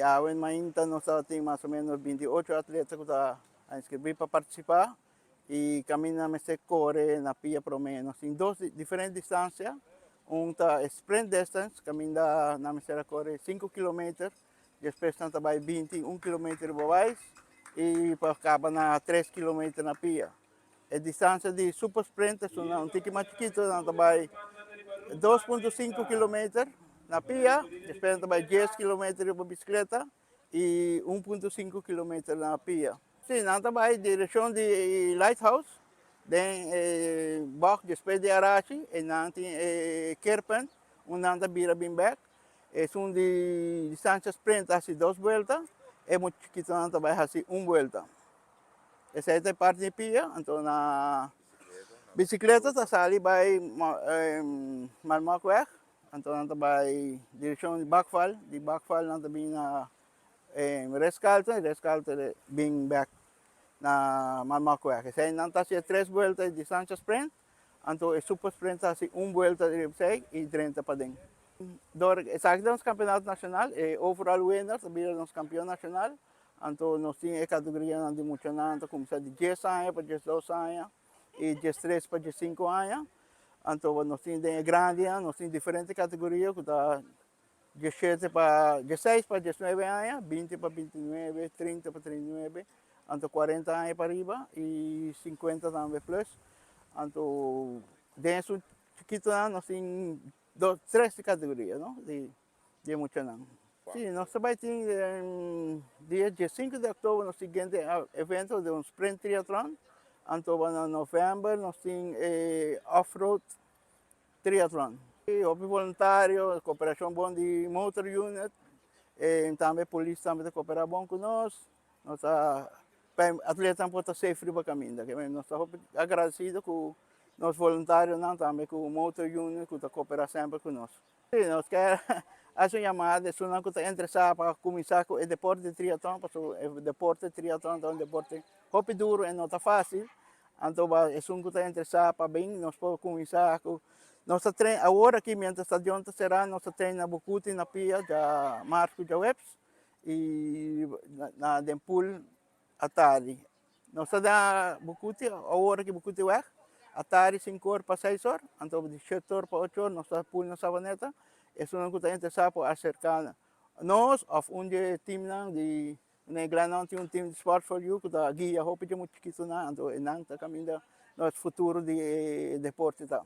Awe mainta nos tin mas o ménos 28 atleta ku ta inskribí pa partisipá i kaminda mester kore na pia promé. Nos tin dos diferente distansia. Un ta sprint distance, kaminda nan mester kore 5 kilometer, despues nan ta bai 21 kilometer bais i pa kaba na 3 kilometer na pia. E distansia di super sprint ta un tiki mas chikitu, nan ta bai 2.5 kilometer na pia, despues nan ta bai 10 kilometer pa bisikleta i 1.5 kilometer na pia. Sí, nan ta bai direkshon di Lighthouse, den bocht despues di Arashi, i nan tin e keerpunt, unda nan ta bira bin bèk. Esun di distansia sprint ta hasi dos buelta, e mucha chikitu nan ta bai hasi un buelta. Esei ta e parti di pia, anto na bisikleta ta sali bai Malmokeweg, anto nan ta bai direkshon di Bakval, di Bakval nan ta bin na Ritz-Carlton, Ritz-Carlton bin bèk na Malmokeweg. Esei nan ta hasi e tres buelta di distansia sprint, anto e super sprint ta hasi un buelta riba esei i drenta paden. Dor esaki ta nos kampeonato nashonal, e overall winner ta bira nos kampeon nashonal. Anto nos tin e kategorianan di muchanan ta kuminsá di 10 aña pa 12 aña i 13 pa 15 aña. Anto nos tin den e grandinan nos tin diferente kategoria ku ta 17 pa 16 pa 19 aña, 20 pa 29, 30 pa 39, anto 40 aña pa riba i 50 tambe plus. Anto den esun chikitonan nos tin dos tres kategoria, no, di di muchanan. Sí, nos ta bai tin dia 15 di òktober nos siguiente evento di un sprint triatlon. Anto na novèmber nos tin e off-road triatlon. Hopi voluntario, koperashon bon di motor unit, i tambe polis tambe ta koperá bon ku nos. Nos ta pa e atletanan por ta safe riba kaminda. Nos ta hopi agradesido ku nos voluntarionan tambe ku motor unit ku ta koperá semper ku nos. Sí, nos ke hasi un yamada esunnan ku ta interesá pa kuminsá ku e deporte di triatlon, pasobra e deporte di triatlon ta un deporte hopi duru e no ta fásil. Anto esun ku ta interesá pa bin nos por kuminsá ku nos ta train awor aki mientras stadion ta será nos ta train na Bucuti na pia djamars ku djaweps i na den pool atardi. Nos ta na Bucuti awor aki Bucuti weg atardi sinku or pa seis or anto di shete or pa ocho or nos ta pool na Savaneta. Esunnan ku ta interesá por aserká nos òf un di e teamnan di Na Glennon tin un team di Sport for You ku ta guia hopi dje mucha chikitunan, anto e nan ta kaminda nos futuro di e deporte ta.